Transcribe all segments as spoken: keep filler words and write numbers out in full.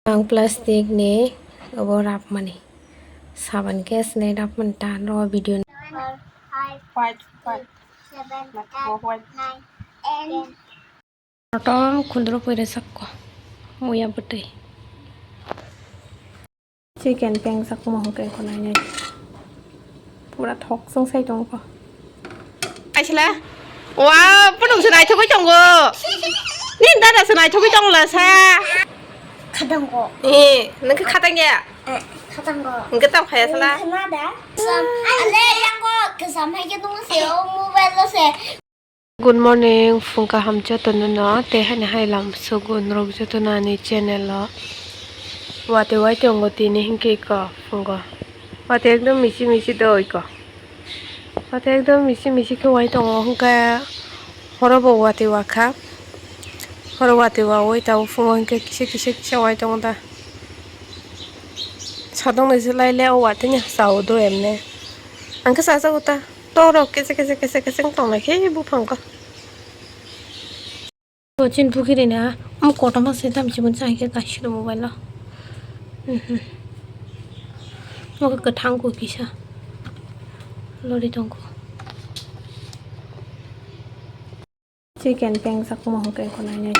Ang plastic ni obo rapmani. Saban khe swnai rapmani ta ro video ni. White, white. White, white. Kotom khundro pore sakko. Muya bwtwi. Chicken peng sakmo hwnkhe khwnai nai. Pura thok song sai tongo. Aisla. Wa, pudung se naithogwi tongo. Ni dada se naithogwi tongo la sa. Khatango. Eh, nang khe khatang ya? Eh, khatango. Nang khe tam khaya sala. Khana da. Sam, ale yango kesam hai ke tung se o mobile lo se. Good morning, phung kaham jotono no, tei haini hai lam sugun rok jotono ani channel o. Watwi wai tongo tini hinkhe iko phungo. Watwi ekdom misi misi do iko. Watwi ekdom misi misi khe wai tongo, hinkhe horo bo watwi wakha. Horo watwi wawi tabuk phungo hinkhe kisa kisa kisa wai tongo da. Sadok nai se lai le o watwi ni hachao do emne. Ang khe chajago ta. Torok kese kese kese kese wng tongnai khe buphang khe. Bo chini phukhirina, omo kotorma se tamo chibun chai khe kaisiro mobile o. Mhm. Omo khe kwthang kukisa. Lori tongkho. Chicken peng sakmo hwnkhe khwnai nai.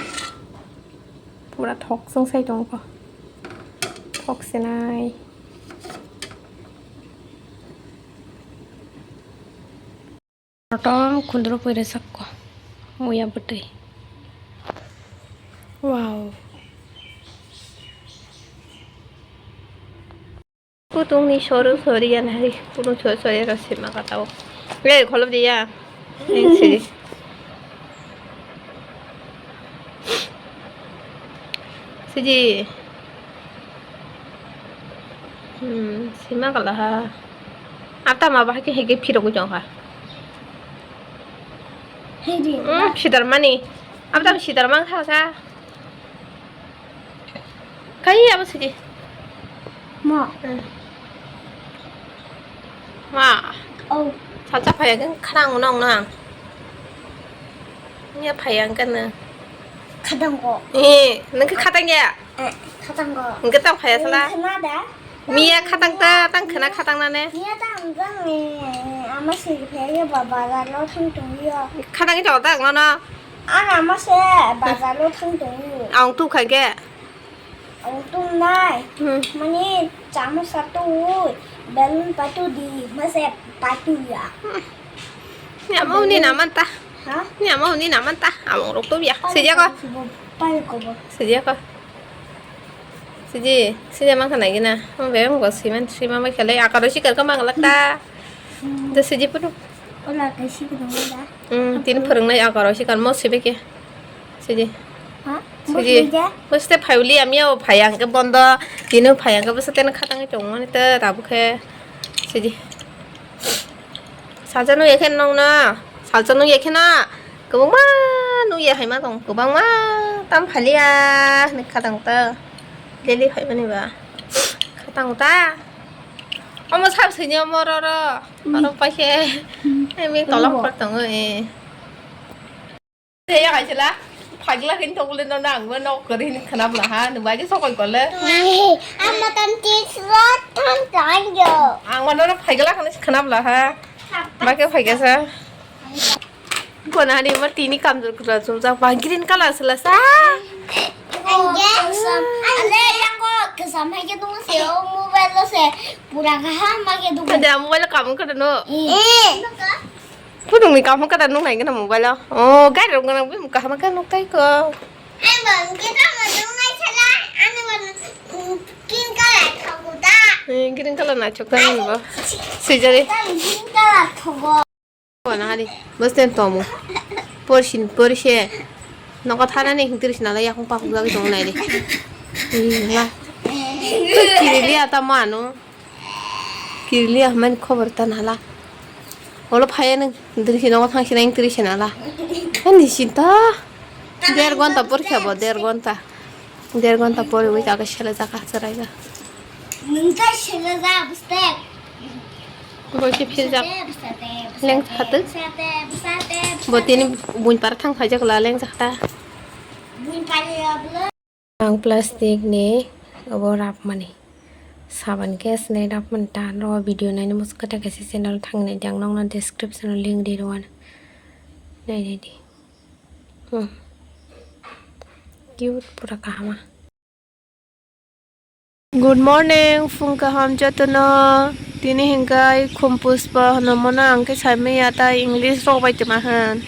Pura thok song sai tongkho. Thok se nai. Kotom khundro pore sakko. Muya bwtwi. Wow. Putung ni soru sori ya nai. Putung soru sori ya sima kata o. Le kholop dia. Ning siri. Siji. Hmm, sima kala ha. Ata ma bahai ke hege phirogwi tong kha. Hedi. Hmm, sidar mani. Ata sidar mang kha sa. Kai abo siji. Ma. Hmm. Ma. Oh. Salsa phaya khe kharang nong nang. Nya phaya khe nang. Khatango. Eh, nang khe khatang ya? Eh, khatango. Nang khe tang phaya sala. Khana da. Miya khatang ta, tang khana khatang na ne. Miya ta ang kang ni ama siri phaya ba bazar lo thang tong yo. Khatang jok ta ang no. Ana ama se bazar lo thang tong yo. Ang tu kha khe. Ang tum nai. Hmm. Mani chamo satu, balloon patu di, mase patu ya. Ni ama uni naman ta. Ha? Ni ama uni naman ta. Among rok to ya. Sejako. Pal ko bo. Sejako. Seji, seji mang kana gina. Mo be mo siman sima mai kale akaro sikar ka mang lakta. Hmm. De seji punu. Ola ka sikar mang da. Hmm, tin phwrwngnai akaro sikar mo sibe ke. Sidi. Ha? Sidi. Bwswk ja? Bwswk phaiuli ami o phai ang khe bondo. Tini phai ang khe bwswk teno khatangwi tongmani ta tabuk khe. Sidi. Salsa nung ya khe nong na. Salsa nung ya khe na. Kwbangma nung ya hai ma tong. Kwbangma tam phaliya. Ni khatang ta. Leli phai mani ba. Khatang ta. Omo sab sini omo ro ro. Oro pa khe. Ami tolok kor tongo eh. Te ya kaisela, phagla khin thok le no nang no nok kori hin khana bla ha, no bai so koi kole. Ang matan ti srot thang thang yo. Ang mano no phagla khin khana bla ha. Ba ke phagla sa. Ko na ni ma tini kam jor kura sum sa ba green color sela sa. Ang ge sam. Ale yang ko kesam hai ke tu se o mobile lo se pura kaham ma ke tu. Ada mobile kam kata no. Eh. Pudung ni kamu kata nung nai gana mobile o. Oh, gai rong gana bim kaham ka nuk tai ko. Ai bang kita ma nung nai chala. Ani ma green color thogu da. Eh, green color na chok ta ni bo. Sijari. Green color thogu. Ko na hari. Bos ten tomu. Porsin, porse. Noko thana ni hingtiri sinala yakung pakuk jagi tong nai de. Ih, la. Kiri liya ta mano. Kiriliya hwnmani khobor ta nala. Olo phaiya nwng, diri se nogo thang sinai wng tiri se nala. Ani sinta. Der gonta por khe bo, der gonta. Der gonta poriwi jaga sele jaga chwrai ja. Nwng ta sele ja bwstek. Bo se phil jak. Bwsate, bwsate, leng bwsate, khatuk. Bwsate, bwsate, bwsate. Bo tini buin para thang phai jak la leng jak ta. Buin para ya bwla. Ang plastic ni Obo rapmani. Saban khe sinai rapmani ta. Norok video naina muchung khe kaisa channel thangwi naidi, ang nokno description o link ri rwano. Nainaidi. Hmm. Cute pura kahama. Good morning, phung kaham jotono. Tini hinkai khum pushpa hwno mono ang khe saimanya ta English rok bai tongma hwn.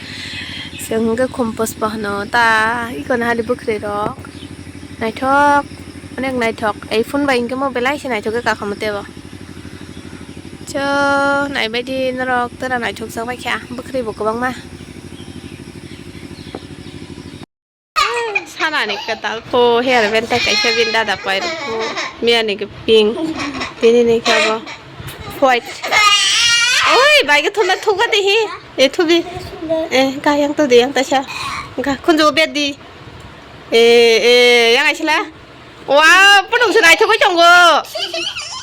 Chwng hwnkhe khum pushpa hwno ta iko no hari bwkhwrwi rok. Naithok, onek naithok. Ei phone bai hwnkhe mo belai se naithok khe kakhamo tebo. Cho naibaidi norok tera naithok jak bai kha bwkhwrwi bo kwbangma. Sanani kwtal pho hair band tai kaisa bini dada pairok pho. Miyani khe pink, tini ni khe bo white. Oi, bai khe thumna thuka de hi. E thubi. E ka yang to de yang ta sa. Ka khunju bed di. E e yang aisla. Wow, pudung se naithogwi tongo.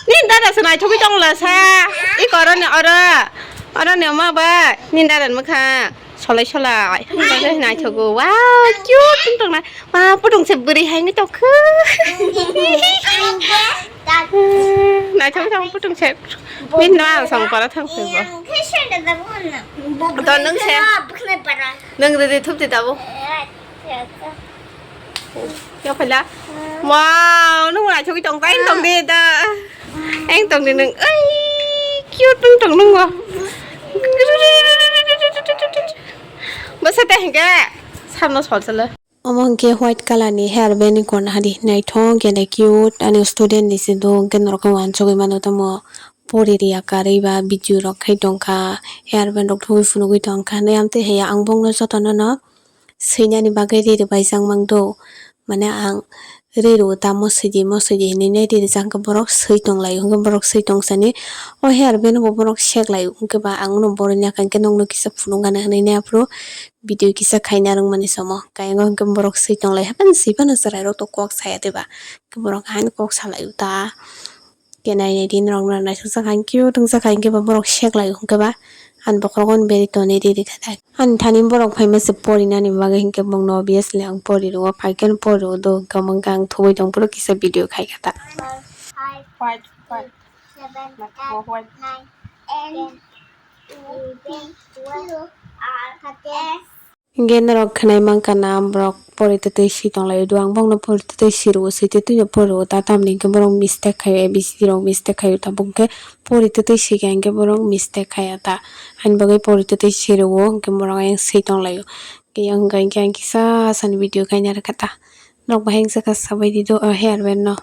Ni dada se naithogwi tongla sa. I koroni oro. Oro ni ma ba. Ni dada ni mokha. Solai solai. Naithogo. Wow, cute wng tongna. Ma, pudung se bwrwi hai wngwi tongkha. Naithok tong pudung se. Min no ang song kora thang se bo. To nung se. Nung ridi thup di tabu. Yo phala. Wow, nung naithok tong tai tong di da. Eng tong di nung. Ai, cute wng tong nung bo. Bwsa tei hwnkhe samno solsalo. Omo hwnkhe white colour ni hair band ni korna hadi naithok khe cute ani student ni se do hwnkhe norok khe uansugwi mano tamo pori riya karwi ba video rok khai tongkha hair band rok thugwi phunugwi tongkha hinwi amtwi haiya ang bongno jotono no swinani bagwi riri baijak mang do mane ang. Rwi rw ta mo swi di, mo swi di hinwi nai rijak hwnkhe borok swi tong lai o, hwnkhe borok swi tong sani o hair band bo borok sek lai o, hwnkhe ba ang no borok ni aka hwnkhe nokno kisa phunuk gana hinwi nai aphuru video kisa khaina rwngmani somo kayang o hwnkhe borok swi tong lai haphano swi phano chwrai rok to kok saya tei ba hwnkhe borok haino kok salai o ta. Khe nai nai di norok no naisuk jak hai khe o tong jak hai khe bo borok sek lai o hwnkhe ba ani bokhorok on beri tonwi riri kha dai. Ani thani borok phaima se porinani bagwi hinkhe bongno obviously ang pori rwo, phaikhe pori rwo do, hinkhe omo hinkhe ang thugwi tong phuru kisa video khai kha ta. White, white. White. Hinkhe norok khwnai mankha na borok pori twtwi si tong lai do, ang bongno pori twtwi si rwo, switwi twino pori rwo ta, tamni hinkhe borok mistake khai o, A B C D rok mistake khai o, tabuk hinkhe pori twtwi si kha hinkhe borok mistake khai ya ta, ani bagwi pori twtwi si rwo hinkhe borok ayang si tong lai o. Yang hwnkha hinkhe ang kisa sani video khaina rwkha ta. Norok bahai wngsa kha sabai di do o hair band no.